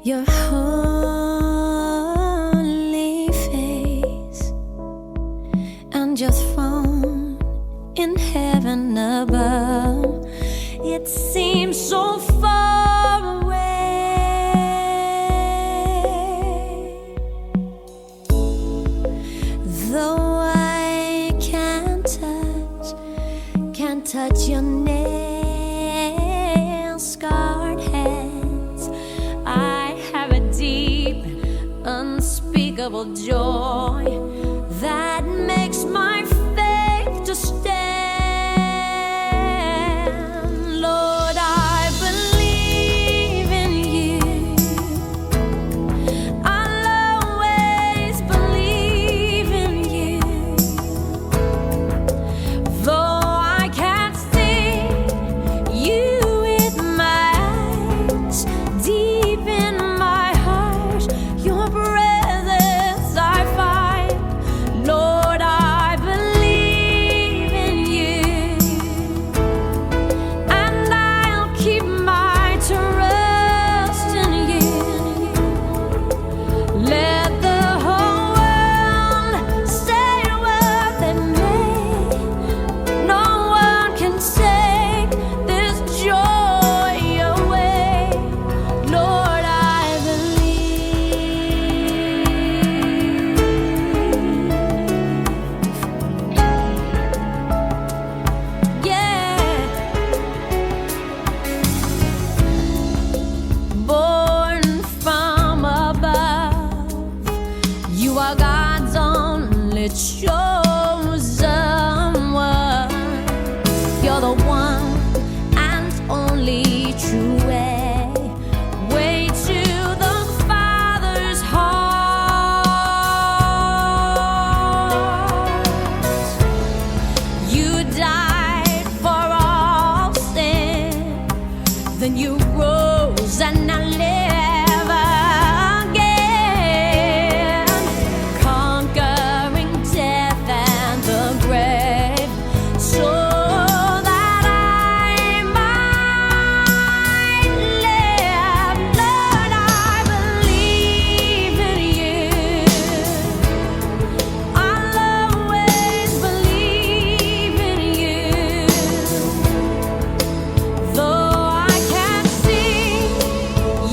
Your holy face and your throne in heaven above. It seems so far away. Though I can't touch, can't touch your nail scarred hands, I have a deep, unspeakable joy that makes my faith to stand. Lord, I believe in you. I'll always believe in you. Though I can't see you with my eyes, deep in my heart, your presence I find. Lord, I believe in you, and I'll keep my trust in you. Let the whole world say what they may. No one can take this joy away. Lord, I believe. Yeah. Born from above, you are God's only chosen one. You're the one and only true way, way to the Father's heart. You died for all sin. Then you rose and now live again, conquering death and the grave, so that I might live. Lord, I believe in you. I'll always believe in you. Though I can't see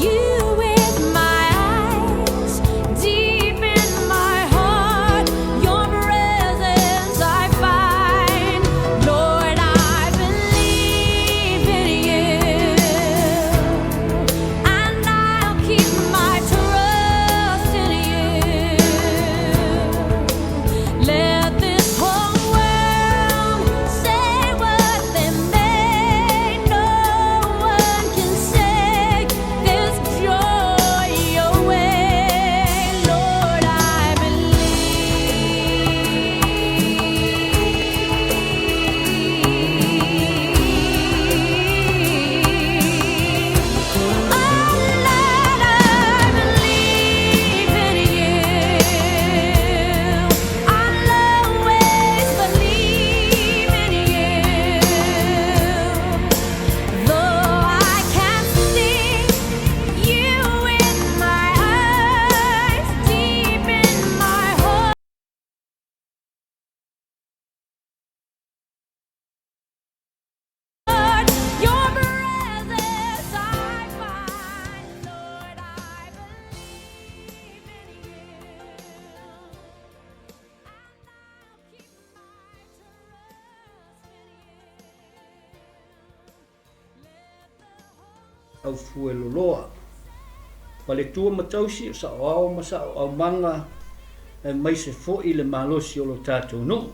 you with my eyes, deep in my heart, your presence I find. Lord, I believe in you, and I'll keep my trust in you. Let this whole world say what they may. No one can take this joy away. Lord, I believe. Oh, Lord, I believe in you. I'll always believe in you. Though I can't see you with my eyes, deep in my heart. Your presence I find, Lord, I believe in you, and I'll keep my trust in you. Let the whole Aufueloloa, Faletua ma Tausi, o Saoao ma Saoaomaga, aemaise foi le malosi o lo tatou nuu.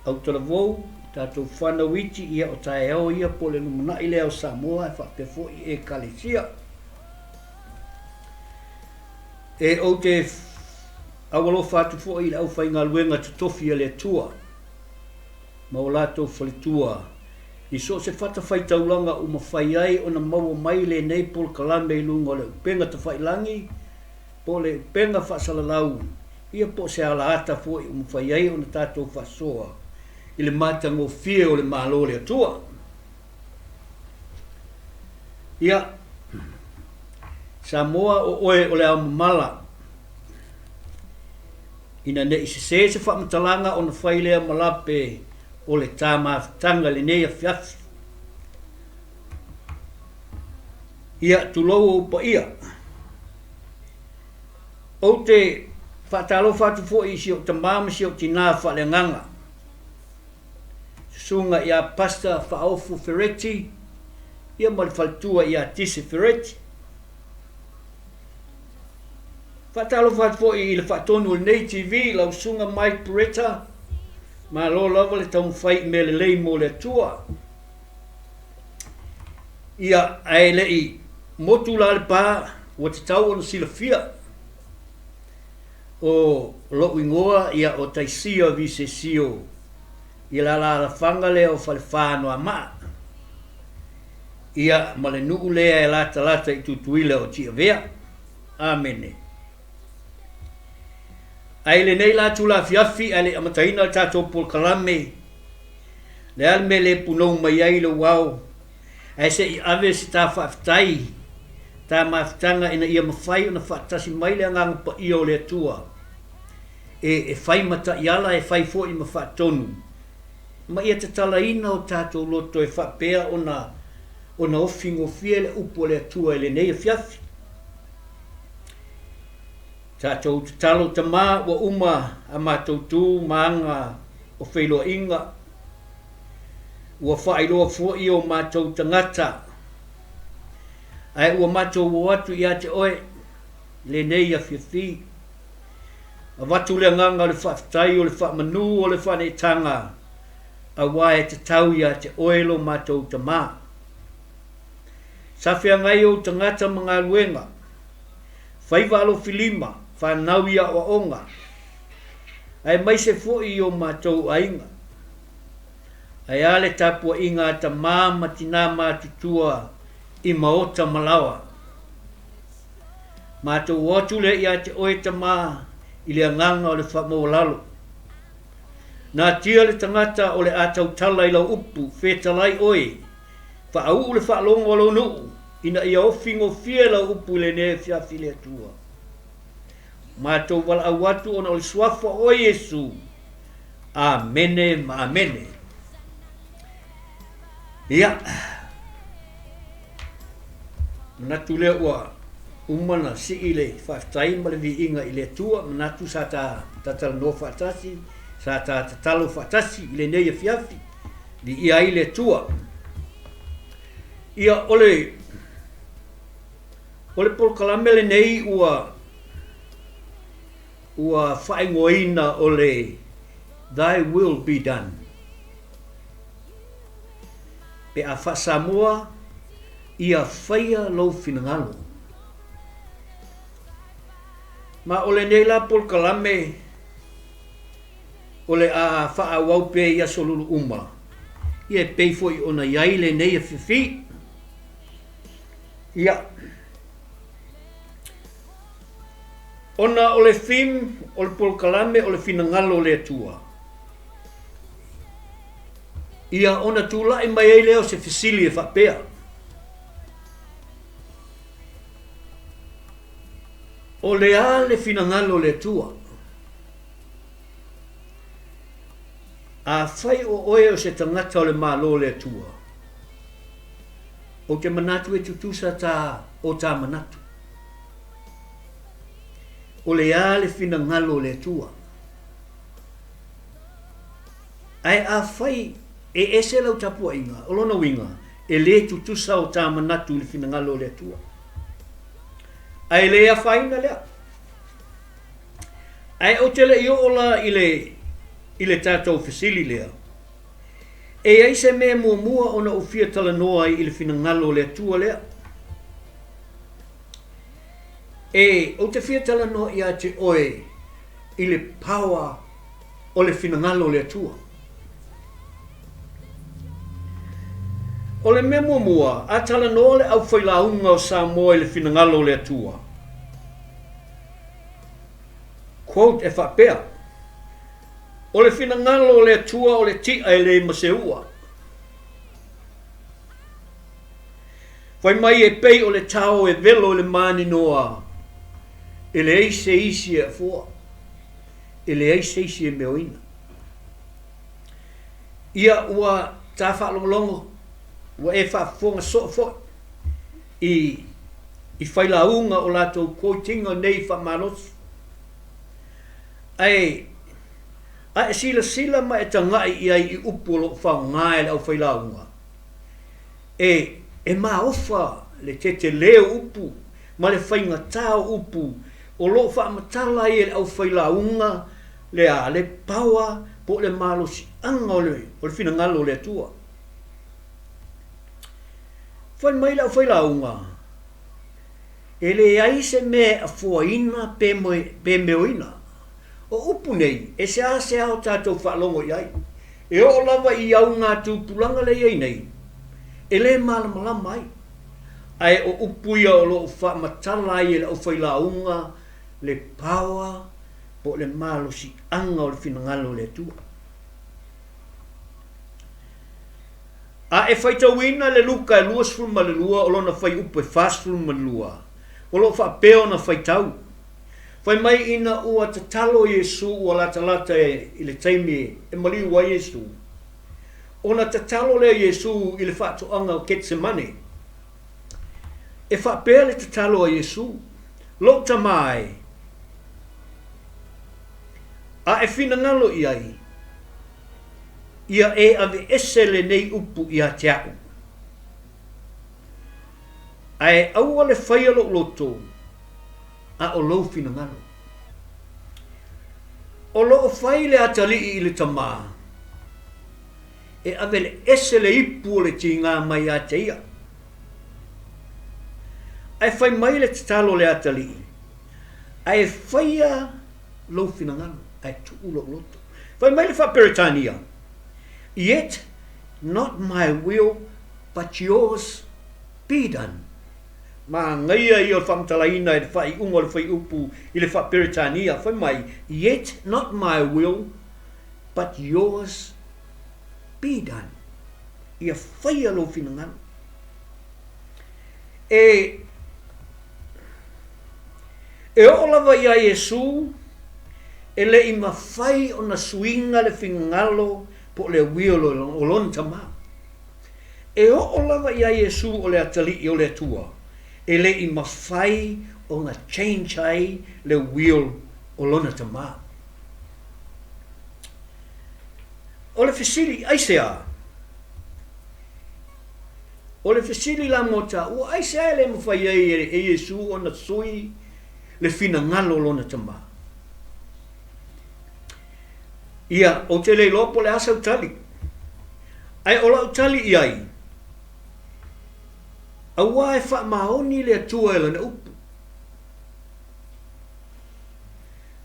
Autalavou, tatou fanau iti, ia o taeao ia po o le lumanai lea o Samoa e faapea foi Ekalesia. E ou te aualofa atu foi i le aufaigaluega totofi a le Atua ma o latou faletua i so o se fatafaitaulaga ua mafai ai ona maua mai lenei polokalame i luga o le upega tafailangi po o le upega faasalalau ia po o se alaata foi ua mafai ai ona tatou faasoa i le matagofie o le Malo o le Atua. Ia, Samoa o oe o le ao mamala. Ina ne i sesē se faamatalaga ona fai lea ma lape o le tā mafutaga i lenei afiafi. Ia, tulou ou paia. Ou te faatalofa atu foi i si ou tamā ma si ou tinā faaleagaga, Susuga ia Pastor Faaofu Fereti ia ma le faletua ia Tise Fereti. Faatalofa atu foi i le faatonu o lenei TV, lau Susuga Mike Peretta, malo lava le taumafai i mea lelei mo le Atua. Ia, ae le i motu la le pa, ua tatau ona silafia o lou igoa ia o Taisia Visesio i le alaalafaga lea o Falefa Anoamaa, ia ma le nuu lea e latalata i Tutuila o Tiavea. Amene. Ae i lenei la itula afiafi ae le i amataina le tatou polokalame, le a le mea e le punou mai ai lou ao, ae se i ave se ta faafetai, ta mafutaga ina ia mafai ona faatasi mai le Agaga Paia o le Atua e e fai ma taiala, e fai foi ma faatonu, ma ia tatalaina o tatou loto e faapea ona ona ofi gofie le upu a le Atua i lenei afiafi. Tatou tatalo Tama ua uma a matou tu ma aga o feiloaiga, ua faailoa foi o matou tagata, ae ua matou o atu ia te Oe lenei afiafi. Avatu le agaga o le faafetai o le faamanu o le faaneetaga aua e tatau ia te Oe lo matou Tama. Sa feagai ou tagata ma galuega, faiva alofilima, fanau i aoaoga, aemaise foi i o matou aiga. Ae a le tapuaiga a tamā ma tinā matutua i maota ma laoa. Matou o atu lea ia te oe tamā i le agaga o le faamaualalo. Natia le tagata o le a tautala i lau upu, fetalai oe, faauu le faalogo a lou nuu, ina ia ofi gofie lau upu i lenei afiafi le Atua. Matou valaau atu ona o le Suafa o oe Iesu. Amene ma amene. Ia, manatu lea ua uma na sii le faafetai ma le viiga i le Atua, manatu sa ta talanoa faatasi, sa ta tatalo faatasi i lenei afiafi, viia ai le Atua. Ia, o le O le polokalame lenei ua ua faaigoaina o le Thy Will Be Done. Pe a faa-Samoa, Ia faia lou finagalo. Ma o lenei la polokalame o le a faaauau pea i aso lulu uma, ia e pei foi ona i ai lenei afiafi. Ia. Ona o le theme o le polokalame o le finagalo o le Atua, ia ona tulai mai ai lea o se fesili e faapea, O le a le finagalo o le Atua? Afai o oe o se tagata o le Malo o le Atua, Ou te manatu e tutusa tā o tā manatu. O le a le finagalo o le Atua? Ae afai e ese lau tapuaiga, o lona uiga, e lē tutusa o tā manatu i le finagalo o le Atua. Ae le afaina lea. Ae ou te le i oo la i le, i le tatou fesili lea, E i ai se mea muamua ona ou fia talanoa ai i le finagalo o le Atua lea? E, ou te fia talanoa ia te oe i le power o le finagalo o le Atua. O le mea muamua, a talanoa le aufailauga o Samoa i le finagalo o le Atua, quote, e faapea, O le finagalo o le Atua o le ti'a e le ma se ua. Fai mai e pei o le tao e velo i le maninoa, e leai se isi e afoa, e leai se isi e meoina. Ia ua ta faalogologo, ua e faafofoga soo foi i i failauga o latou quote-iga nei faamalosi. Ae a e silasila ma e tagai i ai i upu o lo o faaaoga e le aufailauga, e e maofa le tetele o upu ma le faigata o upu o lo o faamatala ai e le aufailauga le a le power po o le malosiaga o le o le finagalo o le Atua. Fai mai le aufailauga, E leai se mea e afoaina pe pe meoina. O upu nei, e seasea o tatou faalogo i ai. E oo lava i auga tupulaga lea i ai nei, e le malamalama ai. Ae o upu ia o lo o faamatala ai e le aufailauga le power po o le malosiaga o le finagalo o le Atua. A e faitauina le Luka e 22 o lona fuaiupu e 42, o lo o faapea ona faitau, Fai mai ina ua tatalo Iesu ua latalata i le taimi e maliu ai Iesu, ona tatalo lea Iesu i le faatoaga o Ketsemane. E faapea le tatalo a Iesu, Lou Tama e, a e finagalo i ai, ia e aveese lenei upu ia te a'u. Ae aua le faia lou loto, a o lou finagalo. O lo o fai le atalii i le tama, e ave le ese le ipu o le tiga mai ia te ia. Ae fai mai le tatalo a le atalii, Ae faia lou finagalo, ae tuu lou loto. Fai mai le faa-Peretania, Yet not my will but yours be done. Manaia ia o le faamatalaina i le faaiuga o le fuaiupu i le faa-Peretania, fai mai, Yet not my will but yours be done. Ia faia lou finagalo. E E oo lava iā Iesū, e le i mafai ona suiga le finagalo po o le will o Lona Tama. E oo lava iā Iesū o le Atalii o le Atua, e le i mafai ona change ai le will o Lona Tama. O le fesili, aisea? O le fesili la mo taua, aisea e le mafai ai e Iesu ona sui le finagalo o lona Tama? Ia, ou te le iloa po o le a sau tali. Ae o lau tali i ai, auā e faamaoni le Atua e Lana upu.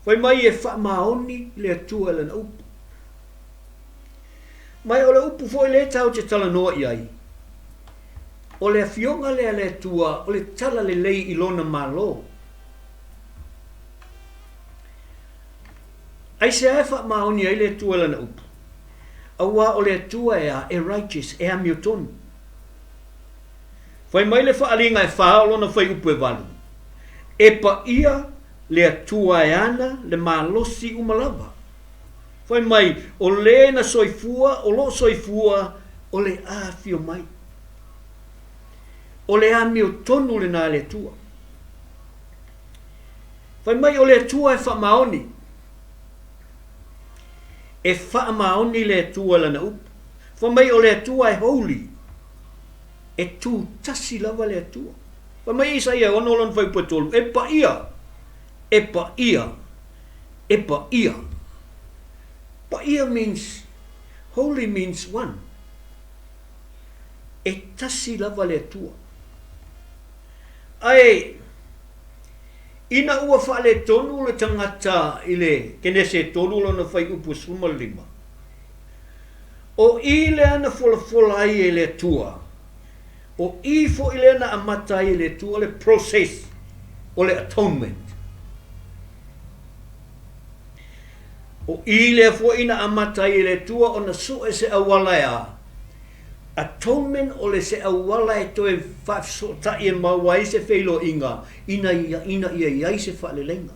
Fai mai e faamaoni le Atua e Lana upu. Ma o le upu foi lea tatou te talanoa i ai, o le Afioga lea a le Atua o le talalelei i Lona Malo. Aisea e faamaoni ai le Atua i Lana upu? Auā o le Atua e a? E righteous, e amiotonu. Fai mai le faaaliga e fā o Lona fuaiupu e valu, E paia le Atua e ana le malosi uma lava. Fai mai, o le na soifua, o lo soifua, o le a afio mai. O le amiotonu lena a le Atua. Fai mai, o le Atua e faamaoni. E faamaoni le Atua i Lana upu. Fai mai, o le Atua e holy. E tu tasi lava le Atua. Fai mai Isaia 6 lona fuaiupu e 3, e paia, e paia. E paia. Paia means, holy means one. E tasi lava le Atua. Ae, ina ua faaletonu le tagata i le Kenese e 3 lona fuaiupu e 15, o i lea na folafola ai e le Atua, o i foi lea na amata ai e le Atua le process o le atonement. O i lea foi na amata ai e le Atua ona sue se auala e a? Atonement o le se auala e toe faafesootai e maua ai se feiloaiga ina ia ina ia i ai se faaleleiga.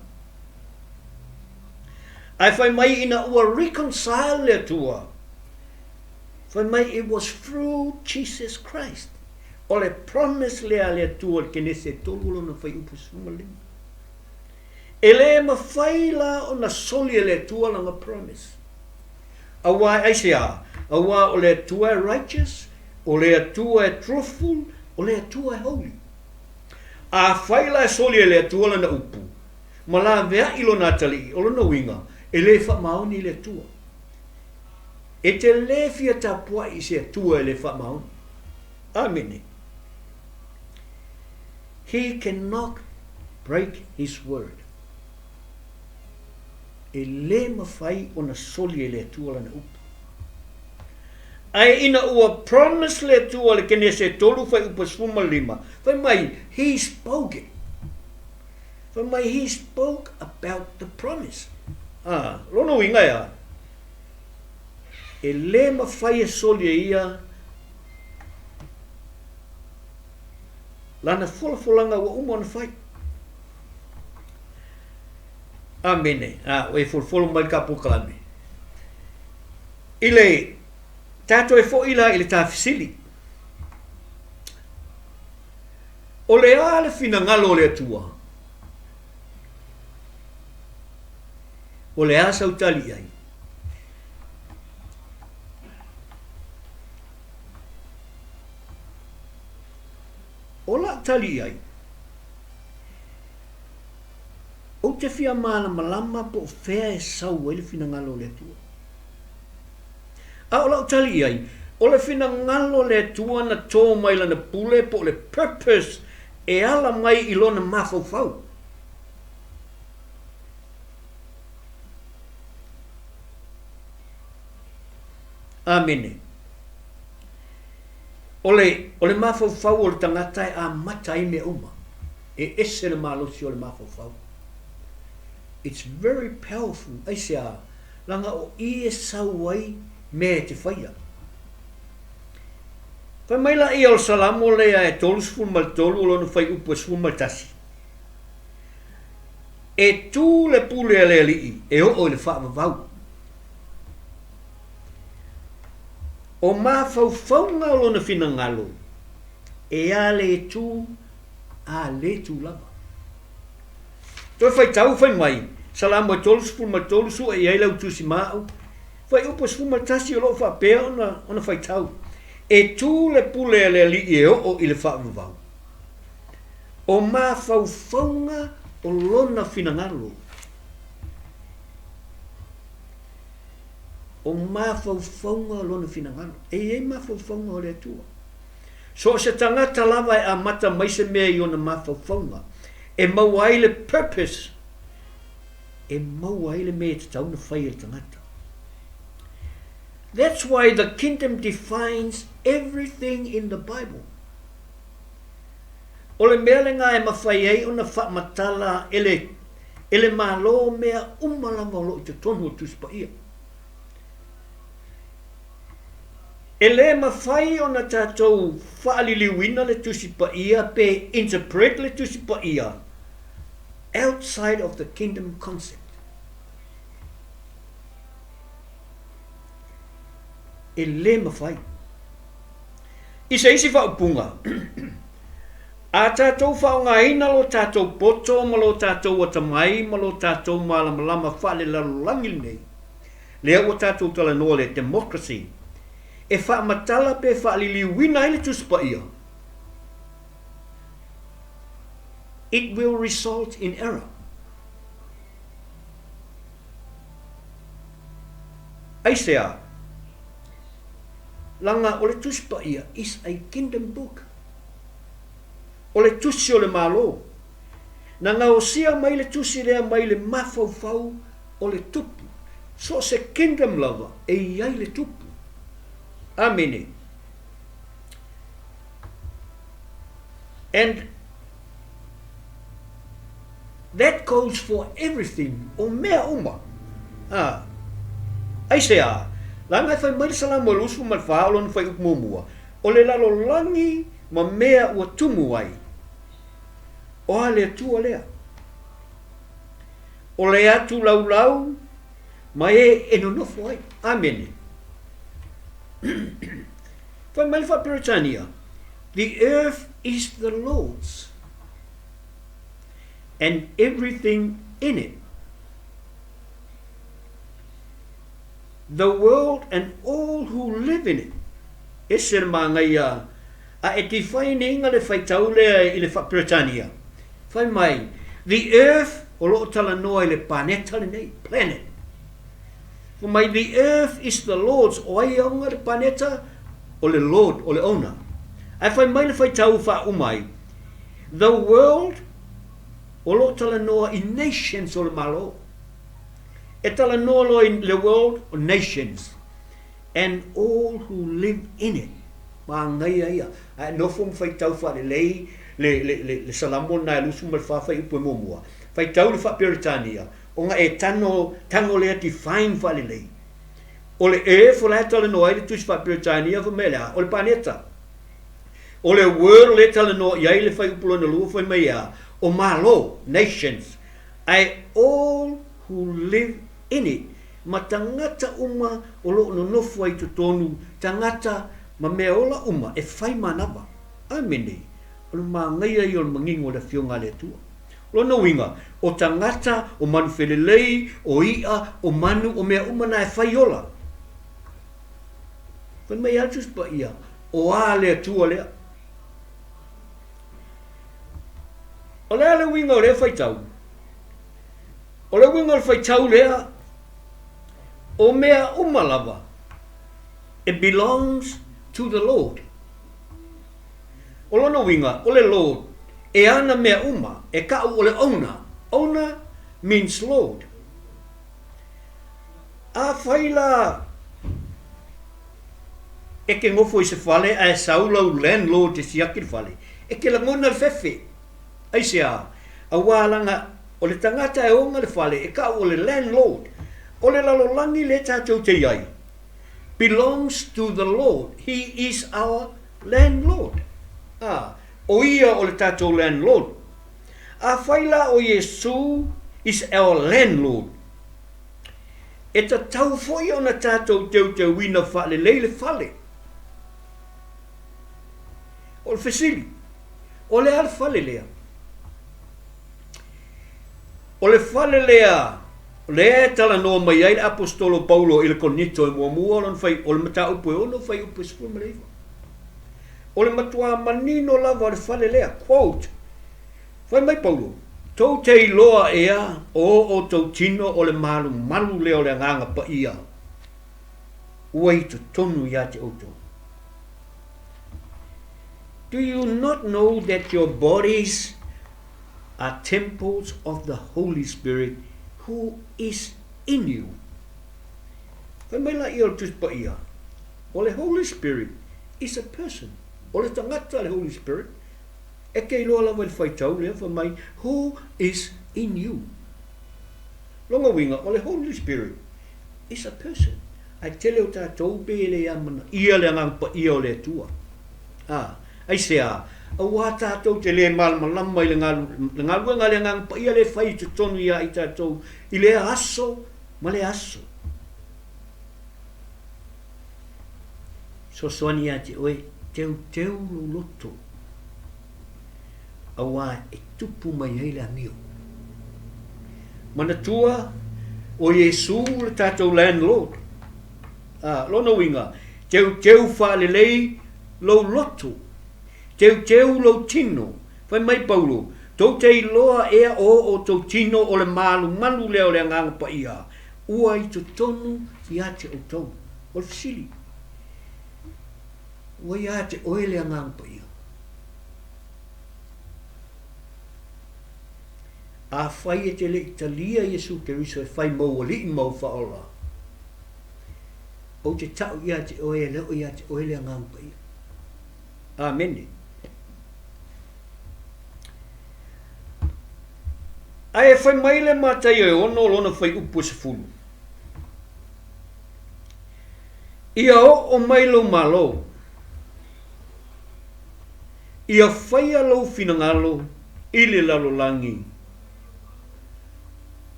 Ae fai mai ina ua reconcile le Atua, fai mai it was through Jesus Christ. O le promise lea a le Atua i le Kenese e 3 lona fuaiupu 15. E le mafai la ona soli e le Atua lana promise. Aua e aisea? Aua o le Atua e righteous, o le Atua e truthful, o le Atua e holy. Afai la e soli e le Atua lana upu, ma laveai lona atalii, o lona uiga, e le faamaoni le Atua. E te le fia tapuai i se Atua e le faamaoni. Amene. He cannot break his word. E le mafai ona soli e le Atua lana upu. Ae ina ua promise le Atua le Kenese 3 fuaiupu 15, fai mai, He spoke it. Fai mai, He spoke about the promise. Ah, lona uiga e a? E le mafai e soli e ia lana folafolaga ua uma ona fai. Amene. A, ua e folofolo mai le ta polokalame. I le, tatou e foi la i le ta fesili. O le a le finagalo o le Atua? O le a sau tali i ai? O la'u tali i ai, Ou te fia malamalama po o fea e sau ai le finagalo o le Atua. A o la'u tali i ai, o le finagalo o le Atua na tō mai Lana pule po o le purpose e ala mai i Lona mafaufau. Amene. O le, o le mafaufau o le tagata e amata ai mea uma. E ese le malosi o le mafaufau. It's very powerful. Aisea? Leaga o i e sau ai mea e te faia. Fai mai laia o le Salamo lea e 33 o lona fuaiupu e 11, E tū le pule a le Alii e oo i le faavavau. O mafaufauga o lona finagalo, e a le tu, a le tu lava. Toe faitau, fai mai, Salamo e 33, sue i ai lau tusi ma au. Fuaiupu 11 o lo o faapea ona, ona faitau, E tu le pule a le Alii e oo i le faavavau. O mafaufauga o lona finagalo. O mafaufauga o Lona finagalo. E i ai mafaufauga o le Atua. So o se tagata lava e amata mai se mea i ona mafaufauga, e maua ai le purpose, e maua ai le mea e tatau ona fai e le tagata. That's why the kingdom defines everything in the Bible. O le mea lena e mafai ai ona faamatala e le e le Malo mea uma lava o lo o i totonu o Tusi Paia. E le mafai ona tatou faaliliuina le Tusi Paia pe interpret le Tusi Paia outside of the kingdom concept. E le mafai. I se isi faaupuga, A tatou faaaogaina lo tatou poto ma lo tatou atamai ma lo tatou malamalama faalelalolagi lenei, lea ua tatou talanoa le democracy, e faamatala pe faaliliuina ai le Tusi Paia, it will result in error. Aisea? Leaga o le Tusi Paia is a kingdom book. O le tusi o le Malo. Na gaosia mai le tusi lea mai le mafaufau o le Tupu. So o se kingdom lava e i ai le Tupu. Amene. And that goes for everything, o mea uma. A. Aisea? Leaga e fai mai le Salamo e 24 o lona fuaiupu muamua. O le lalolagi ma mea ua tumu ai, o a le Atua lea? O le atu laulau ma e e nonofo ai. Amene. Fai mai le Faa-Peretania, The earth is the Lord's, and everything in it. The world and all who live in it. Ese le māngaia a e define ina le faitau lea i le Faa-Peretania. Fai mai, The earth, o lo o talanoa i le paneta lenei, planet. Fai mai, The earth is the Lord's, o ai e ona le paneta? O le Lord, o le owner. Ae fai mai le faitau faauma ai, The world, o lo o talanoa i nations o le Malo. E talanoa loa i le world, o nations, and all who live in it. Māngaia ia. Ae nofo ma faitau faalelei le, le, le, le Salamo lena e 24 fuaiupu e muamua. Faitau le Faa-Peretania, ona e tano, tago lea define faalelei. O le earth o la e talanoa ai le Tusi Faa-Peretania fai mai e le a? O le paneta. O le world lea e talanoa i ai le fuaiupu lona lua fai mai e a? O Malo, nations. Ae all who live in it, ma tagata uma o lo o nonofo ai i totonu, tagata ma mea ola uma e fai manava. Amene. O le māngaia ia o le manino o le Afioga a le Atua. O lona uiga, o tagata, o manu felelei, o iʻa, o manu, o mea uma na e fai ola. Fai mai lava le Tusi Paia, o a le Atua lea? O le a le uiga o lea faitau? O le uiga o le faitau lea, o mea uma lava, it belongs to the Lord. O lona uiga, o le Lord, e ana mea uma, e ka'u o le owner. Owner means Lord. Afai la e ke nofo i se fale ae sau lau landlord e siaki le fale, e ke lagona le fefe. Aisea? Auā laga o le tagata e ona le fale e ka'u o le landlord. O le lalolagi lea tatou te i ai belongs to the Lord, he is our landlord. Ā, o ia o le tatou landlord. Afai la o Iesū is our landlord, e tatau foi ona tatou teuteuina faalelei le fale. O le fesili, o le a le fale lea? O le fale lea, lea e talanoa mai ai le Aposetolo Paulo i le Korinito e muamua o lona fai, o le mataupu e ono fuaiupu e 19. O le matuā manino lava o le fale lea, quote, Fai mai Paulo, Tou te iloa ea o outou tino o le malumalu lea o le Agaga Paia ua i totonu ia te outou. Do you not know that your bodies are temples of the Holy Spirit who is in you? Fai mai laia o le Tusi Paia, o le Holy Spirit is a person. O le tagata le Holy Spirit, E ke iloa lava i le faitau lea fai mai, Who is in you? Lona uiga, o le Holy Spirit is a person. Ae tele o tatou pe e le amanaia le Agaga Paia o le Atua. A, aisea? Auā tatou te le malamalama i le galuega a le Agaga Paia lea e fai i totonu ia i tatou i lea aso ma lea aso. Fesoasoani ia te oe, teuteu lou loto, auā e tupu mai ai le amio. Manatua, o Iesū le tatou landlord. A, lona uiga, teuteu faalelei lou loto, teuteu lou tino. Fai mai Paulo, Tou te iloa ea o outou tino o le malumalu lea o le Agaga Paia, ua i totonu ia te outou. O le fesili, ua ia te oe le Agaga Paia? Afai e te le i talia Iesu Keriso e fai mou alii ma ou faaola, ou te ta'u ia te oe e le o ia te oe le Agaga Paia. Amene. Ae fai mai le Mataio e ono lona fuaiupu e sefulu. Ia oo mai lou Malo. Ia faia lou finagalo i le lalolagi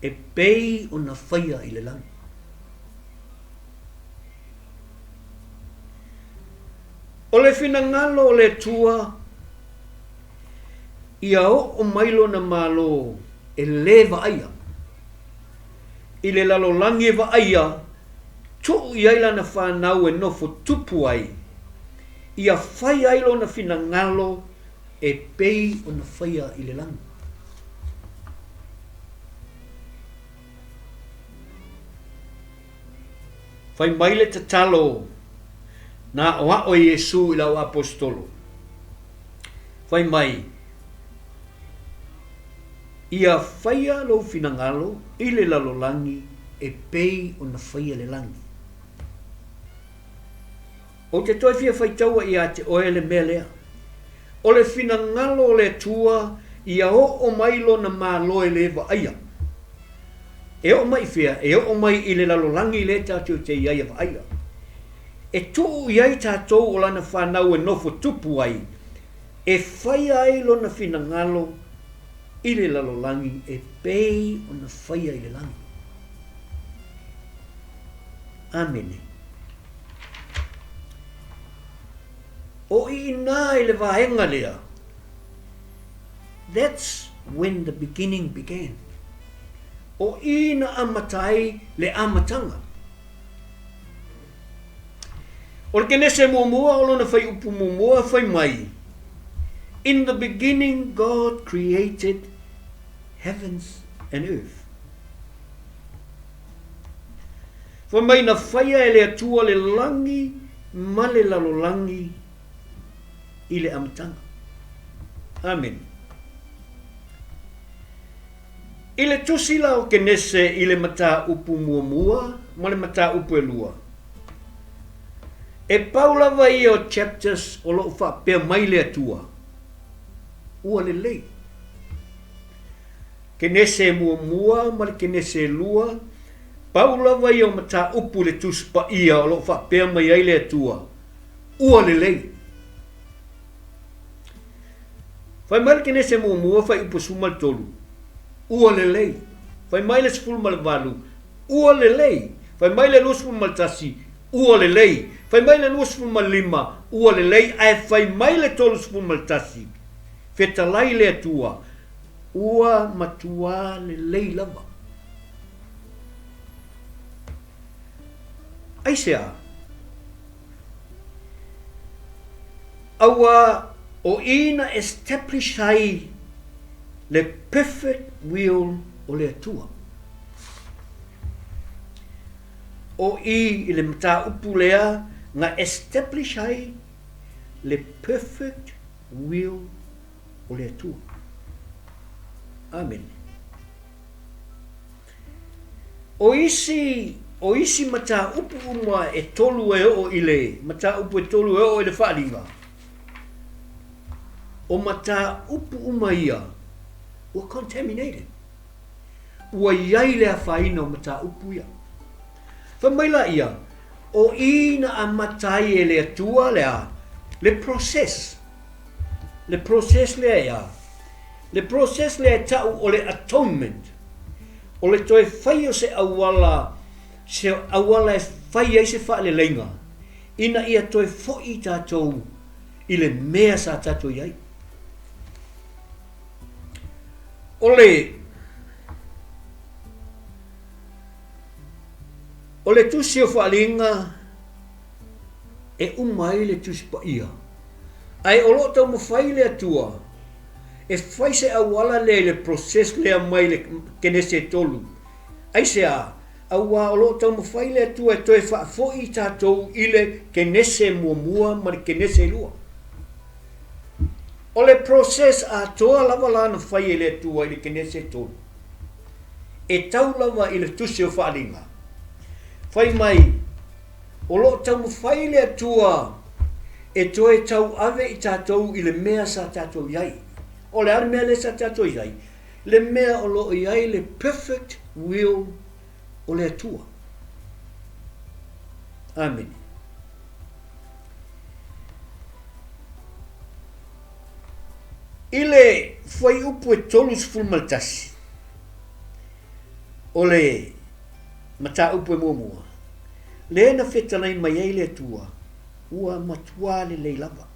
e pei ona faia i le lagi. O le finagalo o le Atua ia oo mai Lona Malo e lē vaaia, i le lalolagi e vaaia, tuu i ai Lana fanau e nofo tupu ai, ia fai ai Lona finagalo e pei ona faia i le lagi. Fai mai le tatalo na aʻoaʻo e Iesu i le auaposetolo, fai mai, Ia faia lou finagalo i le lalolagi e pei ona faia le lagi. Ou te toe fia faitaua ia te oe le mea lea. O le finagalo o le Atua ia oo mai Lona Malo e lē vaaia. E oo mai i fea? E oo mai i le lalolagi lea tatou te i ai a vaaia. E tuu i ai tatou o Lana fanau e nofo tupu ai, e faia ai Lona finagalo i le lalolagi e pei ona faia i le lagi. Amene. O i inā i le vaega lea, that's when the beginning began. O i na amata ai le amataga. O le Kenese muamua o lona fuaiupu muamua fai mai, In the beginning God created heavens and earth. Fai mai na faia e le Atua le lagi ma le lalolagi i le amataga. Amene. I le tusi la o Kenese i le mataupu muamua ma le mataupu e lua, e pau lava ia o chapters o lo o faapea mai le Atua, ua lelei. Kenese muamua ma le Kenese e lua, pau lava ia o mataupu i le Tusi Paia o lo o faapea mai ai le Atua, ua lelei. Fai mai le Kenese muamua, fuaiupu 13, ua lelei. Fai mai le 18, ua lelei. Fai mai le 21, ua lelei. Fai mai le 25, ua lelei. Ae fai mai le 31, fetalai le Atua, Ua matuā lelei lava. Aisea? Auā o i na establish ai le perfect will o le Atua. O i i le mataupu lea na establish ai le perfect will o le Atua. Amene. O isi, o isi mataupu uma e tolu e oo i le, mataupu e tolu e oo i le Faaaliga, o mataupu uma ia ua contaminated. Ua i ai le afaina o mataupu ia. Fai mai laia, o i na amata ai e le Atua le a? Le process. Le process lea e a? Le process lea e ta'u o le atonement. O le toe fai o se auala, se auala e fai ai se faaleleiga, ina ia toe fo'i tatou i le mea sa tatou i ai. O le, o le Tusi o Faaaliga e uma ai le Tusi Paia, ae o lo o taumafai le Atua e fai se auala lea i le process lea mai le Kenese e tolu. Aisea? Auā o lo o taumafai le Atua e toe faafoi i tatou i le Kenese muamua ma le Kenese e lua. O le process atoa lava la na fai e le Atua i le Kenese e tolu, e tau lava i le Tusi o Faaaliga. Fai mai, o lo o taumafai le Atua e toe tauave i tatou i le mea sa tatou i ai. O le a le mea lea sa tatou i ai? Le mea o lo o i ai le perfect will o le Atua. Amene. I le fuaiupu e 31 o le mataupu e muamua, lea na fetalai mai ai le Atua, ua matuā lelei lava.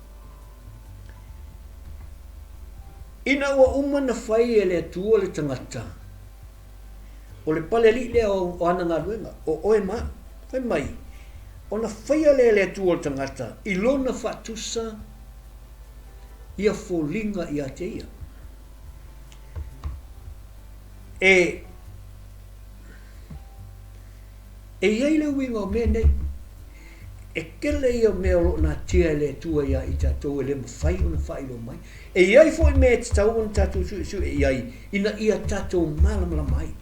Ina ua uma na fai e le Atua le tagata, o le pale alii lea o ana galuega, o oe ma au. Fai mai, ona faia lea e le Atua o le tagata i lona faatusa ia foliga ia te ia. E, e i ai le uiga o mea nei. E tele ia o mea o lo o natia e le Atua ia i tatou e le mafai ona faailoa mai. E i ai foi mea e tatau ona tatou suesue i ai ina ia tatou malamalama ai.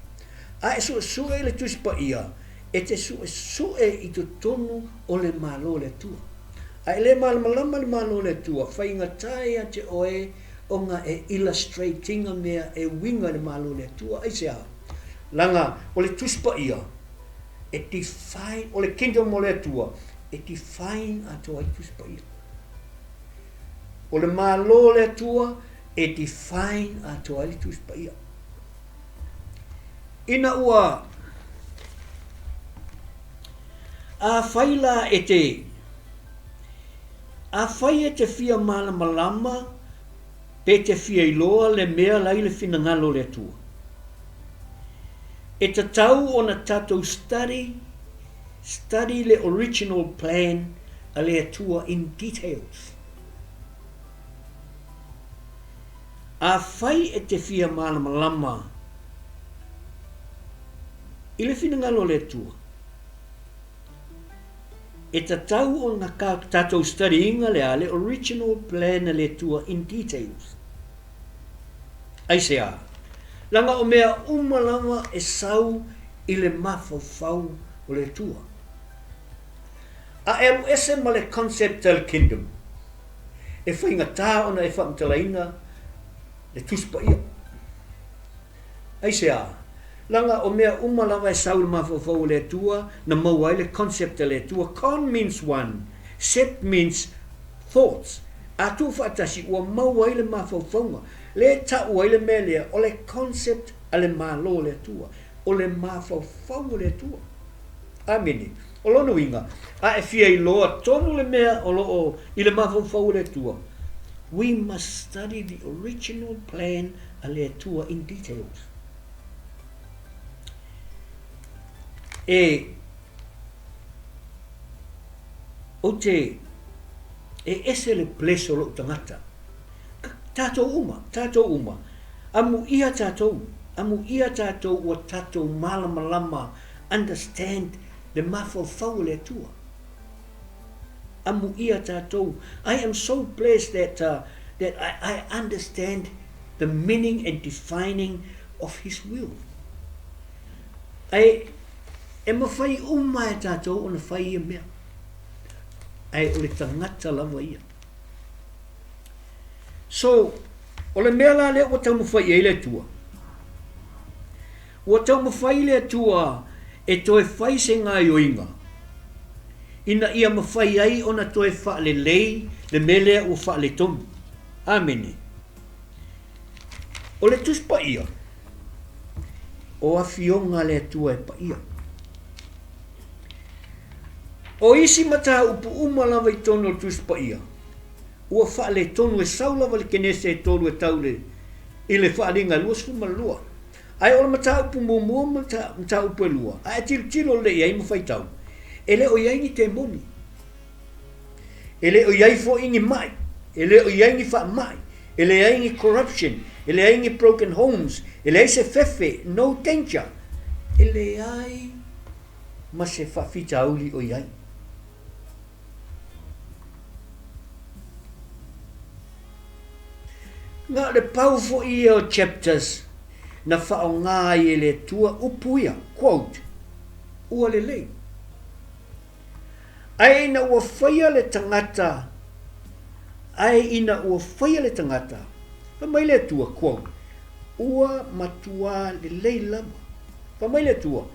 A e suesue i le Tusi Paia, e te suesue i totonu o le Malo o le Atua. A e le malamalama i le Malo o le Atua, faigata ia te oe ona e illustrate ina mea e uiga i le Malo o le Atua. Aisea? Leaga o le Tusi Paia e define, o le Kingdom o le Atua e define atoa ai Tusi Paia. O le Malo o le Atua e define atoa ai le Tusi Paia. Ina ua Afai la e te Afai e te fia malamalama pe te fia iloa le mea la i le finagalo o le Atua, e tatau ona tatou study study le original plan a le Atua in details. Afai e te fia malamalama i le finagalo o le Atua, e tatau ona tatou study ina le a le original plan a le Atua in details. Aisea? Leaga o mea uma lava e sau i le mafaufau o le Atua. A e alu ese ma le concept a le Kingdom, e faigata ona e faamatalaina le Tusi Paia. Aisea? Leaga o mea uma lava e sau i le mafaufau o le Atua na maua ai le concept a le Atua, con means one, cept means thoughts, a tuufaatasi ua maua ai le mafaufauga, lea e tau ai le mea lea o le concept a le Malo o le Atua, o le mafaufau o le Atua. Amene. O lona uiga, a e fia iloa tonu le mea o lo o i le mafaufau o le Atua, we must study the original plan a le Atua in details. E, ou te, e ese le bless o lou tagata. Tatou uma, tatou uma. Amuia tatou, amuia tatou ua tatou malamalama, understand le mafaufau o le Atua. Amuia tatou. I am so blessed that, uh, that I, I understand the meaning and defining of His will. Ae, e mawhai uma e tatou ona whai ia mea. Ae o le tangata lava ia. So, o le mea la lea ua taumafai i ai le Atua. Ua taumafai le Atua e toe fai se gaoioiga, ina ia mafai ai ona toe faalelei le mea lea ua faaletonu. Amene. O le Tusi Paia, o Afioga a le Atua e paia. O isi mataupu uma lava i totonu o le Tusi Paia, ua faaletonu e sau lava le Kenese e tolu e tau i le Faaaliga e 22. Ae o le mataupu muamua ma le mataupu e lua, a e tilotilo lelei i ai ma faitau, e le o i ai ni temoni, e le o i ai foi ni mai, e le o i ai ni faamai, e leai ni corruption, e leai ni broken homes, e leai se fefe, no danger, e leai ma se faafitauli o i ai. Na o le pau foi ia o chapters na faaaoga ai e le Atua upu ia, quote, ua lelei. Ae ina ua faia le tagata, ae ina ua faia le tagata, fai mai le Atua, quote, ua matuā lelei lava. Fai mai le Atua,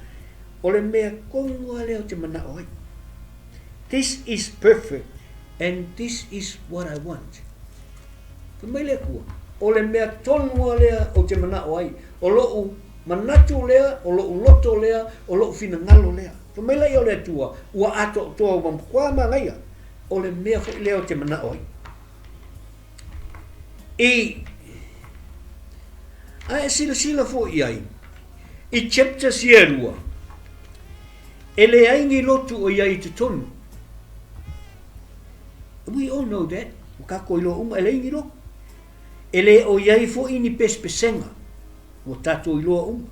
o le mea tonu lava lea ou te manao ai. This is perfect and this is what I want. Fai mai le Atua. O le mea tonu lava lea ou te manao ai, o lo'u manatu lea, o lo'u loto lea, o lo'u finagalo lea. Fai mai laia o le Atua, ua atoatoa ua matua manaia, o le mea foi lea ou te manao ai. I, a e silasila foi i ai, i chapters ia e lua, e leai ni lotu o i ai i totonu. We all know that. Ua tatou iloa uma e leai ni lotu. E le o i ai foi ni pesepesega. Ua tatou iloa uma.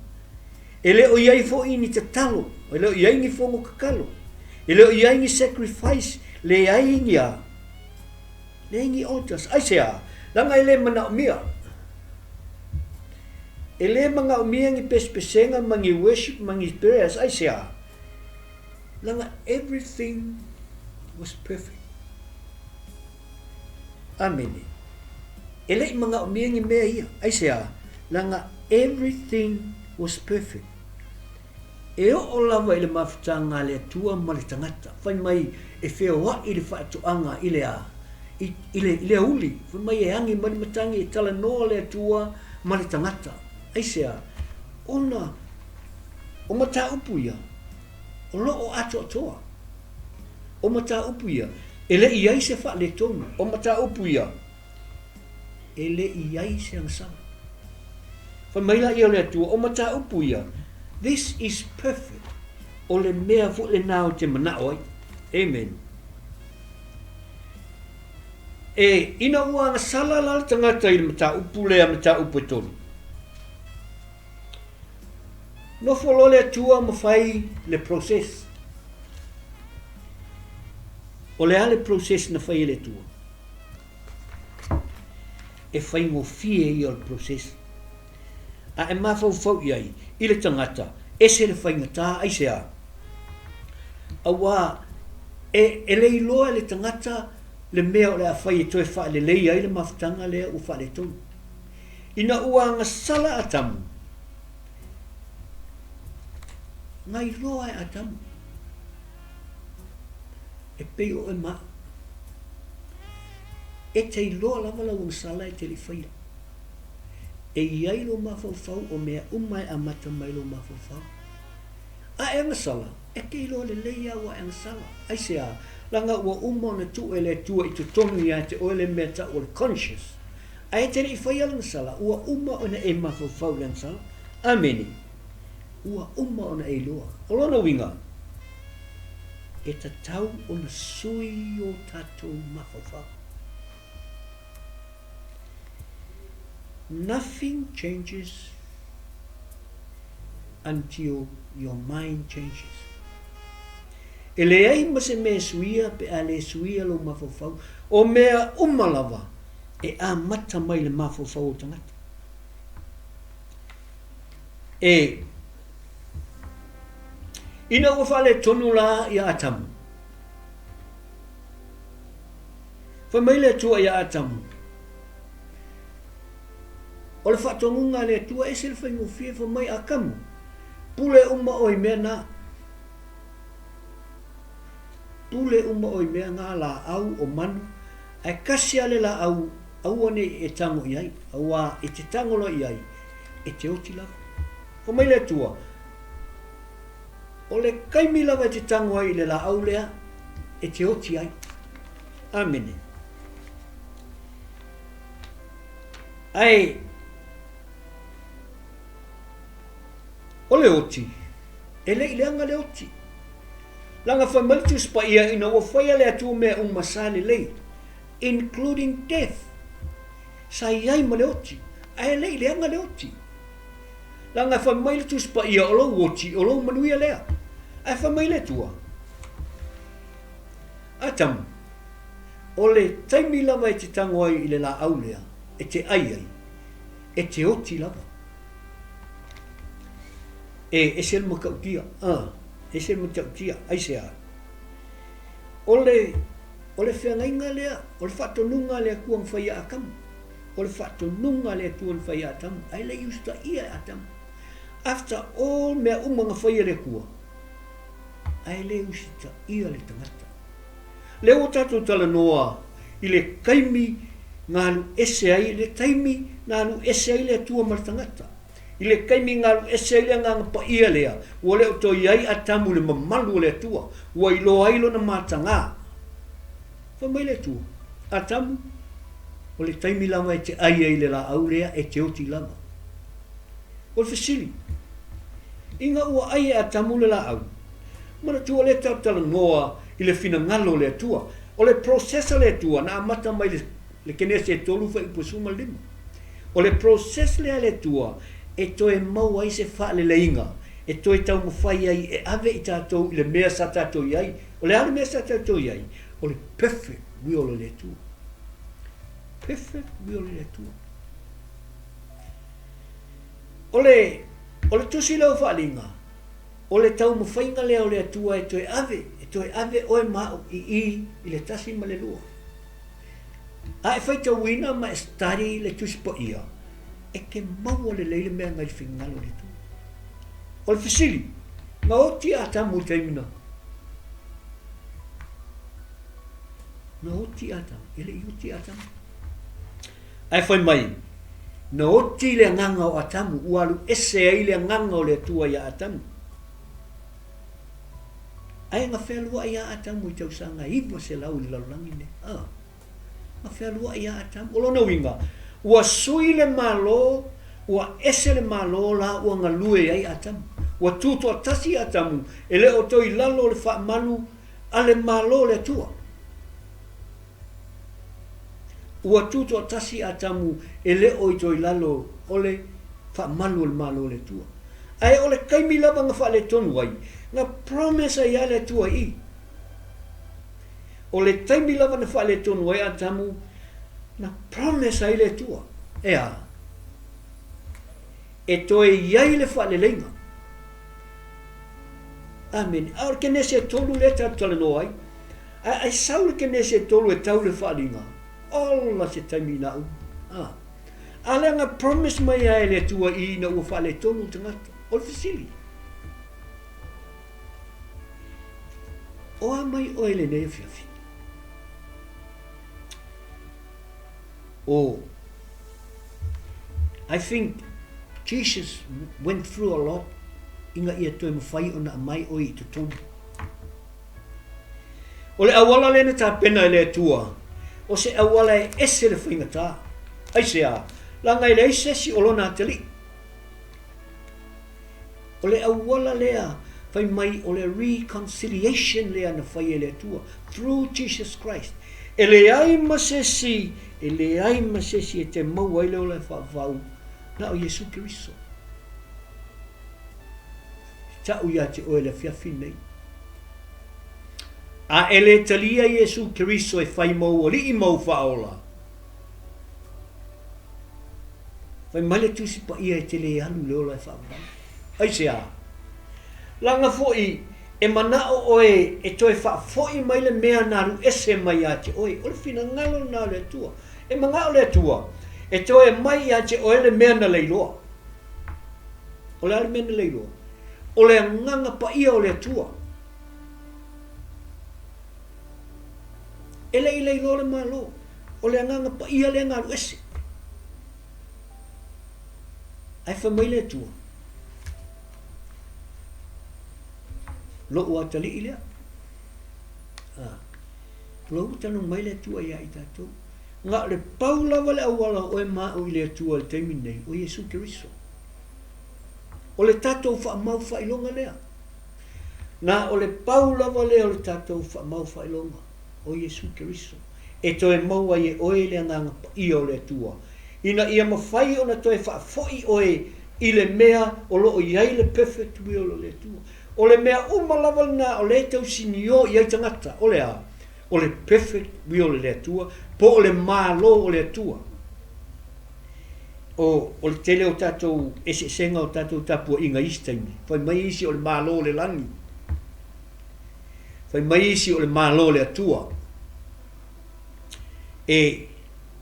E le o i ai foi ni tatalo. E le o i ai ni fono tatalo. E le o i ai ni sacrifice. Leai ni a. Leai ni altars. Aisea? Leaga e le manaomia. E le manaomia ni pesepesega ma ni worship ma ni prayers. Aisea? Leaga everything was perfect. Amene. E le i manaomia ni mea ia. Aisea? Leaga everything was perfect. E oo lava i le mafutaga a le Atua ma le tagata, fai mai e feoai le faatoaga i le a? I, i le, i le auli. Fai mai e agi mai le matagi e talanoa le Atua ma le tagata. Aisea? Ona o mataupu ia, o lo o atoatoa. O mataupu ia, e le i ai se faaletonu. O mataupu ia, e le i ai se agasala. Fai mai laia o le Atua, o mataupu ia, this is perfect, o le mea foi lenā ou te manao ai. Amen. E, ina ua agasala la le tagata i le mataupu lea, mataupu e tolu, nofo loa le Atua ma fai le process. O le a le process na fai e le Atua? E faigofie ia o le process. A e mafaufau i ai i le tagata, ese le faigata, aisea? Auā, e, e le iloa e le tagata le mea o le a fai e toe faalelei ai le mafutaga lea ua faaletonu. Ina ua agasala Atamu, na iloa e Atamu. E pei o oe ma au. E te iloa lava lau agasala e te le i faia. E i ai lou mafaufau o mea uma e amata mai lou mafaufau. A e agasala, e te iloa lelei lava ua e agasala. Aisea? Leaga ua uma ona tuu e le Atua i totonu ia te oe le mea tau o le conscious. A e te le i faia le agasala, ua uma ona e mafaufau i le agasala. Amene. Ua uma ona e iloa. O lona uiga, e tatau ona sui o tatou mafaufau. Nothing changes until your mind changes. E leai ma se mea e suia pe a le suia lou mafaufau. O mea uma lava e amata mai le mafaufau o tagata. E Ina ua faaletonu la ia Atamu, fai mai le Atua ia Atamu, O le faatonuga a le Atua ese le faigofie, fai mai Atamu, pule uma oe i mea na. Pule uma oe i mea na, laau, o manu, ae kasi a le laau aua ne i e tango i ai, auā e te tango loa i ai, e te oti lava. Fai mai le Atua, O le taimi lava e te tango ai i le laau lea, e te oti ai. Amene. Ae, o le oti, e le i leaga le oti. Leaga fai mai le Tusi Paia ina ua faia le Atua mea uma sa lelei, including death. Sa i ai ma le oti, ae le i leaga le oti. Leaga e fai mai le Tusi Paia, o lou oti, o lou manuia lea. Ae fai mai le Atua, Atamu, o le taimi lava e te tango ai i le laau lea, e te ai ai, e te oti lava. E ese le matautia, a, ese le matautia, aisea? O le, o le feagaiga lea, o le faatonuga a le Atua na fai ia Atamu. O le faatonuga a le Atua na fai ia Atamu, ae le i usitaia e Atamu. After all mea uma na fai e le Atua, ae le usitaia le tagata. Lea ua tatou talanoa i le taimi na alu ese ai, le taimi Na alu ese ai le Atua ma le tagata. I le taimi na alu ese ai le Agaga Paia lea, ua le o toe i ai Atamu i le mamalu o le Atua, ua iloa ai lona matagā. Fai mai le Atua, Atamu, o le taimi lava e te ai ai i le laau lea, e te oti lava. O le fesili, Ina ua ai e Atamu le laau, manatua lea tatou talanoa i le finagalo o le Atua. O le process a le Atua na amata mai i le Kenese e 3 fuaiupu e 15. O le process lea a le Atua e toe maua ai se faaleleiga, e toe taumafai ai e ave i tatou i le mea sa tatou i ai. O le a le mea sa tatou i ai? O le perfect will o le Atua. Perfect will o le Atua. O le, o le tusi lea o Faaaliga, o le taumafaiga lea o le Atua e toe ave, e toe ave oe ma au i i i le tasi ma le lua. A e faitauina ma e study le Tusi Paia, e te maua lelei le mea na i le finagalo o le Atua. O le fesili, na oti a Atamu i le taimi na? Na oti Atamu, e le i oti Atamu. Ae fai mai, na oti le agaga o Atamu, ua alu ese ai le agaga o le Atua iā Atamu. Ae na fealuai lava Atamu i tausaga e 900 i le lalolagi lenei. A, na fealuai lava Atamu. O lona uiga, ua sui le Malo, ua ese le Malo la ua galue ai Atamu. Ua tutoatasi Atamu, e le o toe i lalo o le faamalu a le Malo o le Atua. Ua tutoatasi Atamu e le o i toe i lalo o le faamalu o le Malo o le Atua. Ae o le taimi lava na faaletonu ai, na promise ai lava le Atua i i. O le taimi lava na faaletonu ai Atamu, na promise ai le Atua, e a? E toe i ai le faaleleiga. Amene. A o le Kenese e tolu lea tatou talanoa ai. Ae ai sau le Kenese e tolu e tau le faaaliga, ola se taimi ina uma. A. A lea na promise mai ai e le Atua i ina ua faaletonu le tagata. O le fesili, o a mai oe i lenei afiafi? O, I think Jesus went through a lot ina ia toe mafai ona aumai oe i totonu. O le auala lea na tapena e le Atua, o se auala e ese le faigata. Aisea? Leaga e leai se isi o lona atalii. O le auala lea fai mai o le reconciliation lea na fai e le Atua through Jesus Christ. E leai ma se isi, e leai ma se isi e te maua ai le ola e faavavau na o Iesu Keriso. Tau ia te oe le afiafi nei. A e le talia Iesu Keriso e fai mou alii ma ou faaola, fai mai le Tusi Paia e te le alu i le ola e faavavau. Aisea? Leaga foi e manao oe e toe faafoi mai le mea na alu ese mai ia te oe. O le finagalo lena o le Atua. E manao le Atua e toe aumai ia te oe le mea na leiloa. O le a le mea na leiloa? O le Agaga Paia o le Atua. E le i leiloa le Malo. O le Agaga Paia lea na alu ese. Ae fai mai le Atua, Lo'u atalii lea. Ah. Ua talanoa mai le Atua ia i tatou. Na o le pau lava le auala o oe ma au i le Atua i le taimi lenei, o Iesu Keriso. O le tatou faamau faailoga lea. Na o le pau lava lea o le tatou faamau faailoga, o Iesu Keriso, e toe maua ai e oe le Agaga Paia o le Atua, ina ia mafai ona toe faafoi oe i le mea o lo o i ai le perfect will o le Atua. O le mea uma lava lena o lea e tausinio i ai tagata, o le a? O le perfect will o le Atua, po o le Malo o le Atua. O, o le tele o tatou eseesega o tatou tapuaiga i isi taimi, fai mai isi o le Malo o le lagi, fai mai isi o le Malo o le Atua. E,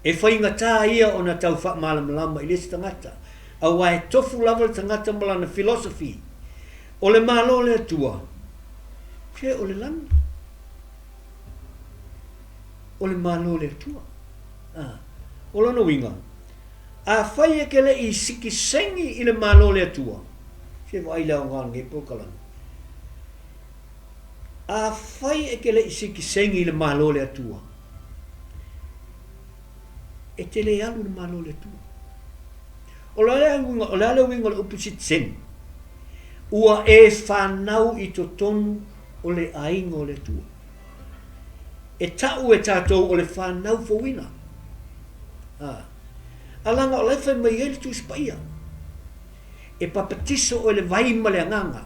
e faigata ia ona tau faamalamalama i le isi tagata, aua e tofu lava le tagata ma lana philosophy. O le Malo o le Atua, se o le lagi. O le Malo o le Atua. A, o lona uiga, Afai e te le i sitiseni i le Malo o le Atua, se vaai le aoga o lenei polokalame. Afai e te le i sitiseni i le Malo o le Atua, e te le alu i le Malo o le Atua. O le a le uiga o le upu sitiseni? Ua e fanau i totonu o le aiga o le Atua. E ta'u e tatou o le fanau fouina. A. A laga o la e fai mai ai le Tusi Paia. E papatiso oe i le vai ma le Agaga.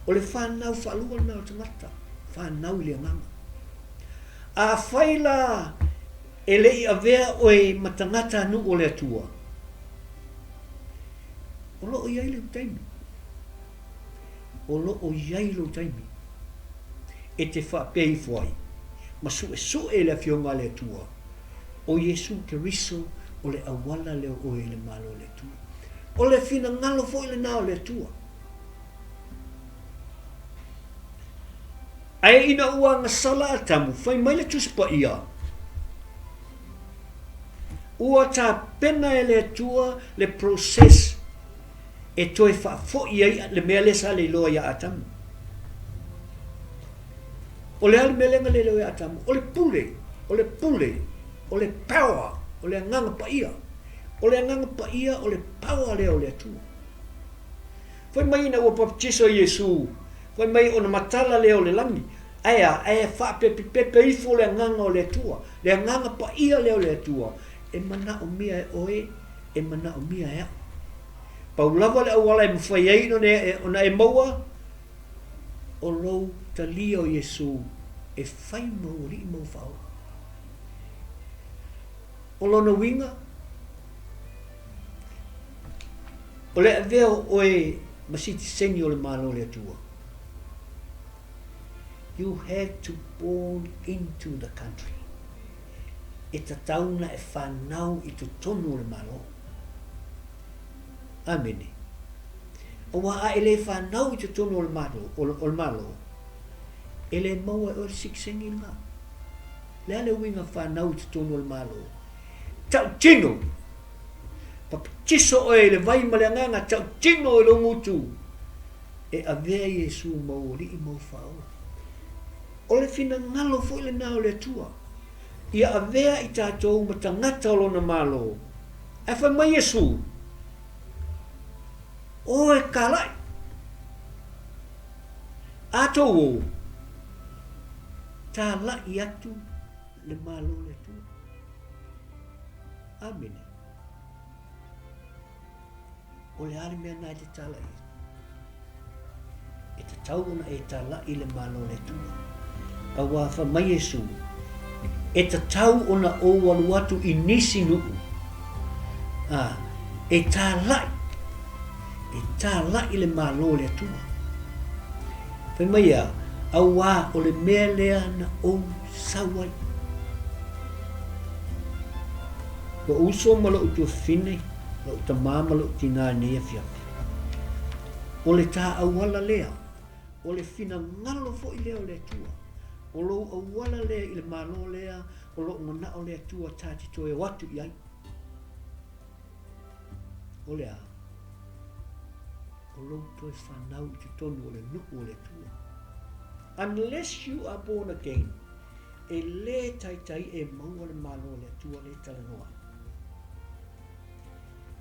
O le fanau faalua lena o le tagata, fanau i le Agaga. Afai la e le i avea oe ma tagatanuu o le Atua, o lo o i ai lou taimi. O lo o i ai lou taimi e te faapea ifo ai ma suesue i le Afioga a le Atua, o Iesu Keriso o le auala lea o oe i le Malo o le Atua. O le finagalo foi lena o le Atua. Ae ina ua agasala Atamu, fai mai le Tusi Paia, Ua tapena e le Atua le process e toe faafoi ai le mea lea sa le iloa ia Atamu. O le a le mea lea na le iloa ia Atamu? O le pule, o le pule, o le power, o le Agaga Paia. O le Agaga Paia o le power lea o le Atua. Fai mai ina ua baptiso Iesu, fai mai ona matala lea o le lagi, ae a? Ae faapepepepe ifo le Agaga o le Atua, le Agaga Paia lea o le Atua, e manaomia e oe, e manaomia e a'u. Pau lava le auala e mafai ai ona e maua, o lou talia o Iesu e fai ma ou Alii ma ou Faaola. O lona uiga, o le avea o oe ma sitiseni o le Malo o le Atua. You have to born into the country. E tatau ona e fanau i totonu o le Malo. Amene. Aua a e le fanau i totonu o le Malo, o le Malo, e le maua e oe le sitiseni lena. Le a le uiga fanau i totonu o le Malo? Tautino! Papatiso oe i le vai ma le Agaga, tautino i lou gutu, e avea Iesu ma ou Alii ma ou Faaola. O le finagalo foi lena o le Atua, ia avea i tatou ma tagata o Lona Malo. Ae fai mai Iesu, O e kalaʻi! A tou o, tālaʻi atu le Malo o le Atua. Amene. O le a le mea na e te tālaʻi ai? E tatau ona e tālaʻi le Malo o le Atua. Auā fai mai Iesu, E tatau ona ou alu atu i nisi nuu, ā, e tālaʻi, e tālaʻi le Malo o le Atua. Fai mai ia, Auā o le mea lea na ou sau ai. Loʻu uso ma loʻu tuafafine, loʻu tamā ma loʻu tinā i nei afiafi. O le tā auala lea, o le finagalo foi lea o le Atua. O lou auala lea i le Malo lea o loʻu manaʻo le Atua tā te toe o atu i ai. O le a? O lou toe fanau i totonu o le nuu o le Atua. Unless you are born again, e lē taitai e maua le Malo o le Atua lea e talanoa ai.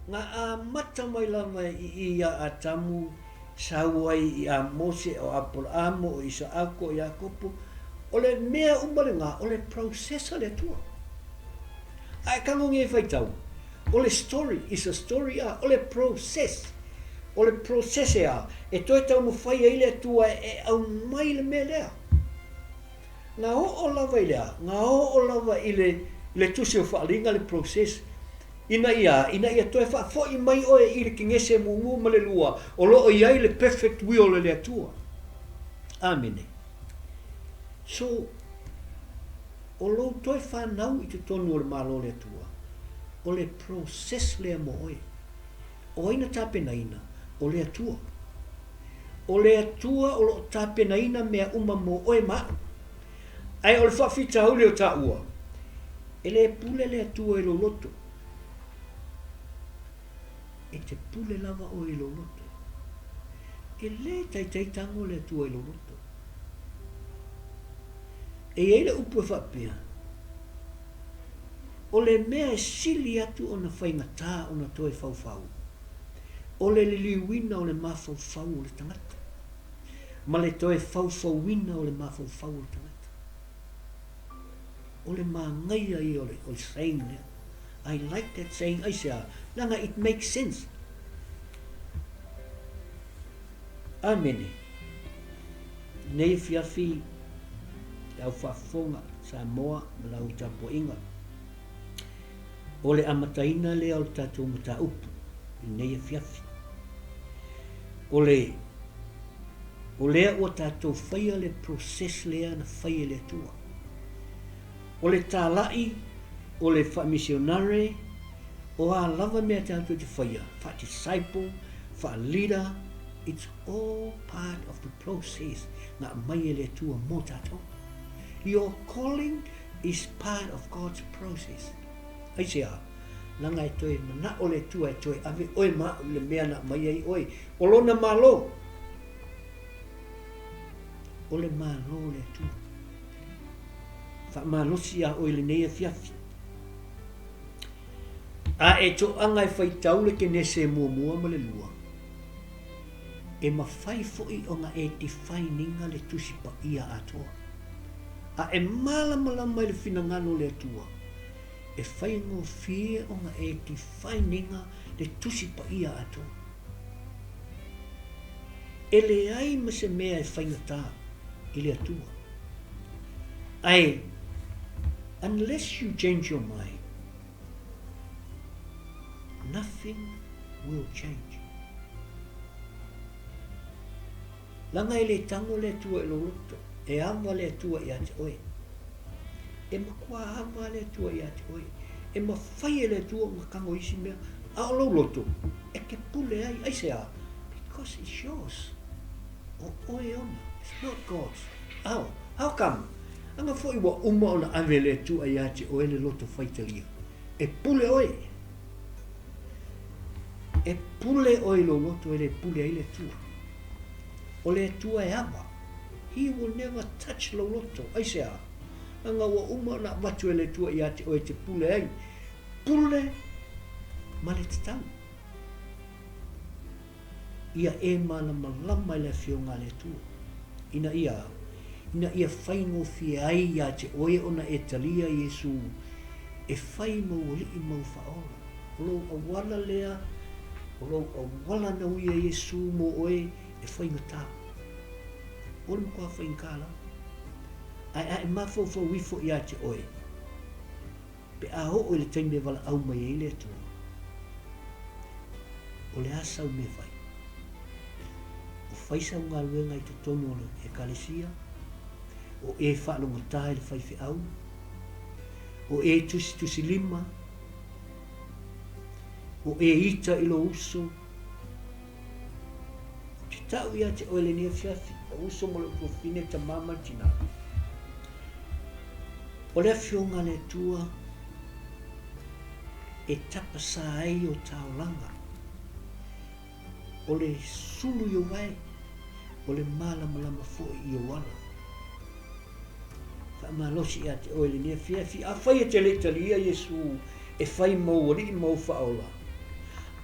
Na amata mai lava i i iā Atamu, sau ai i a Mose, o Apolaamo, o Isaako, o Iakopo, o le mea uma lena, o le process a le Atua. A e tagogia e faitau, o le story is a story a, o le process, o le process e a, e toe taumafai ai le Atua e aumai le mea lea. Na oo lava i le a? Na oo lava i le, i le Tusi o Faaaliga le process, ina ia, ina ia toe faafoi mai oe i le Kenese muamua ma le lua, o lo o i ai le perfect will o le Atua. Amene. So, o lou toe fanau i totonu o le Malo o le Atua, o le process lea mo oe. O ai na tapenaina? O le Atua. O le Atua o lo o tapenaina mea uma mo oe ma aʻu. Ae o le faafitauli o taua, e le pule le Atua i lou loto. E te pule lava oe i lou loto. E lē taitai tago le Atua i lou loto. E i ai le upu e faapea, O le mea e sili atu ona faigata ona toe faufau, o le liliuina o le mafaufau o le tagata, ma le toe faufauina o le mafaufau o le tagata. O le manaia ia o le saying lea. I like that saying, aisea? Leaga it makes sense. Amene. Lenei afiafi le au faafofoga Samoa ma lau tapuaiga. O le amataina lea o le tatou mataupu i lenei afiafi. O le o lea ua tatou faia le process lea na fai e le Atua. O le talai, o le faamisionare, o a lava mea tatou te faia, faa-disciple, faa-leader, it's all part of the process na aumai e le Atua mo tatou. Your calling is part of God's process. Aisea? Leaga e toe manao le Atua e toe ave oe ma au i le mea na aumai ai oe, o Lona Malo. O le Malo o le Atua. Faamalosi iā oe i lenei afiafi. A e toaga e faitau le Kenese muamua ma le lua, e mafai foi ona e define ina le Tusi Paia atoa. A e malamalama i le finagalo o le Atua, e faigofie ona e define ina le Tusi Paia atoa. E leai ma se mea e faigata i le Atua. Ae, unless you change your mind, nothing will change. Leaga e le tago le Atua i lou loto, e ava le Atua ia te oe. E matua ava le Atua ia te oe. E mafai e le Atua ona tago i isi mea, a o lou loto, e te pule ai. Aisea? Because it's yours. O oe e ona. It's not God's. How? How come? Aga foi ua uma ona ave e le Atua ia te oe le loto faitalia. E pule oe. E pule oe i lou loto e le pule ai le Atua. O le Atua e ava. He will never touch lou loto. Aisea? Leaga ua uma ona avatu e le Atua ia te oe e te pule ai. Pule ma le tatau. Ia e malamalama i le Afioga a le Atua, ina ia, ina ia faigofie ai iā te oe ona e talia Iesū e fai mau alii mau faaola. O lou auala lea, o lou auala na uia Iesū mo oe e faigata. O le matua faigata lava. Ae a e mafaufau ifo iā te oe, Pe a oo i le taimi e valaau mai ai le Atua, o le a sau mea fai? O fai sau galuega i totonu o le Ekalesia, o e faalogotā i le faifeau, o e tusitusilima, o e ita i lou uso, Ou te tau ia te oe lenei afiafi, lou uso ma lou tuafafine, tama ma le tina. O le Afioga a le Atua e tapasā ai o taolaga, o le sulu i ou vae, o le malamalama foi i ou ala. Faamalosi ia te oe lenei afiafi, afai e te le i talia Iesu e fai mau alii ma ou faaola,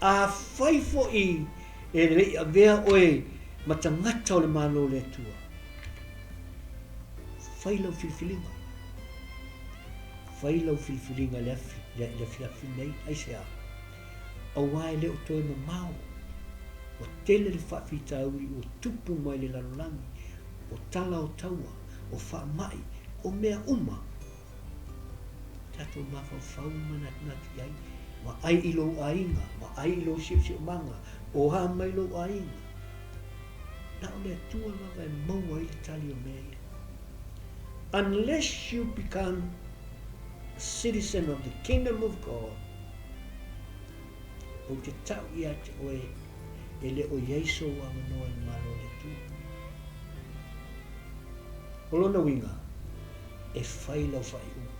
afai foi e le i avea oe ma tagata o le Malo o le Atua, fai lau filifiliga. Fai lau filifiliga i le afiafi nei. Aisea? Aua e le o toe mamao. Ua tele le faafitauli ua tupu mai le lalolagi, o tala o taua, o faamai, o mea uma. Tatou mafaufau ma manatunatu i ai, vaai i lou aiga, vaai i lou siosiomaga, o a mai lou aiga. Na o le Atua lava e maua ai le tali o mea ia. Unless you become a citizen of the kingdom of God, ou te tau ia te oe e le o i ai sou avanoa i le Malo o le Atua. O lona uiga, e fai lau faaiuga.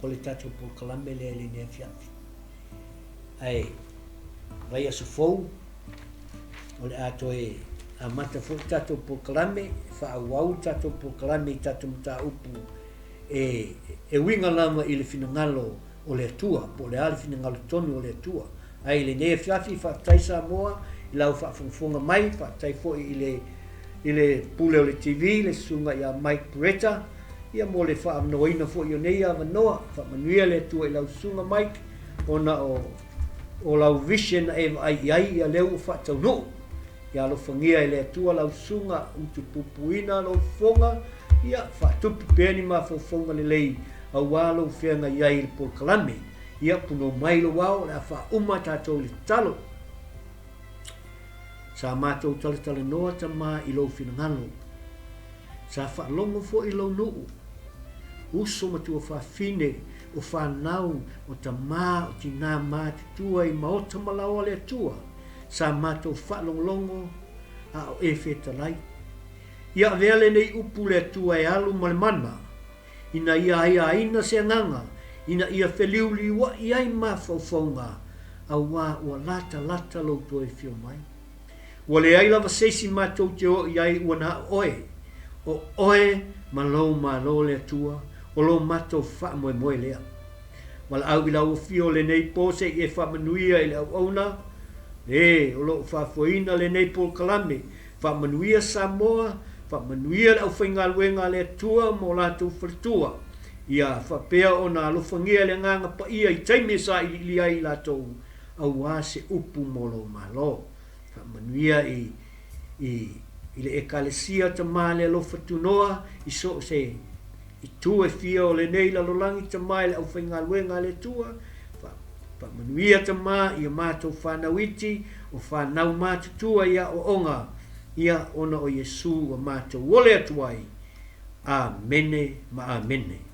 O le tatou polokalame lea i lenei afiafi. Ae Vaiaso fou, o le a toe amata foi le tatou polokalame, e faaauau le tatou polokalame i tatou mataupu e, e uiga lava i le finagalo o le Atua, po o le a le finagalo tonu o le Atua. Ae i lenei afiafi, faafetai Samoa i lau faafogafoga mai, faafetai foi i le, i le pule o le TV, le susuga ia Mike Bretta, ia mo le faaavanoaina foi o nei avanoa. Faamanuia le Atua i lau susuga Mike, ona o, o lau vision na e vaai i ai, ia lea ua faataunuu. Ia alofagia e le Atua lau susuga, utupupuina lou fofoga, ia faatupu pea ni mafaufauga lelei aua lou feagai ai i le polokalame. Ia punou mai lou ao, o le a faauma tatou i le tatalo. Sa matou talatalanoa Tama i lou finagalo. Sa faalogo foi lou nuu, uso ma tuafafine, o fanau, o tama, o tinā matutua i maota ma laoa le Atua. Sa matou faalogologo a o e fetalai. Ia avea lenei upu le Atua e alu ma le mana, ina ia aiaina se agaga, ina ia feliuliuai ai mafaufauga, auā ua latalata lou toe afio mai. Ua leai lava se isi matou te oo i ai ua na o oe, o oe ma lou Malo le Atua, o lo matou faamoemoe lea. Valaau i lau afio lenei po se i e faamanuia i le auauna, e, o lo o faafoeina lenei polokalame, faamanuia Samoa, faamanuia le aufaigaluega a le Atua ma o latou faletua, ia faapea ona alofagia e le Agaga Paia i taimi e sailiili ai i latou aua se upu mo lou Malo. Faamanuia i, i, i le Ekalesia Tama le Alofa Tunoa i so o se itu e fia o lenei lalolagi Tama i le aufaigaluega a le Atua, fa, faamanuia Tama i a matou fanau iti, o fanau matutua i aoaoga, ia ona o Iesu ua matou ole atu ai. Amene ma Amene.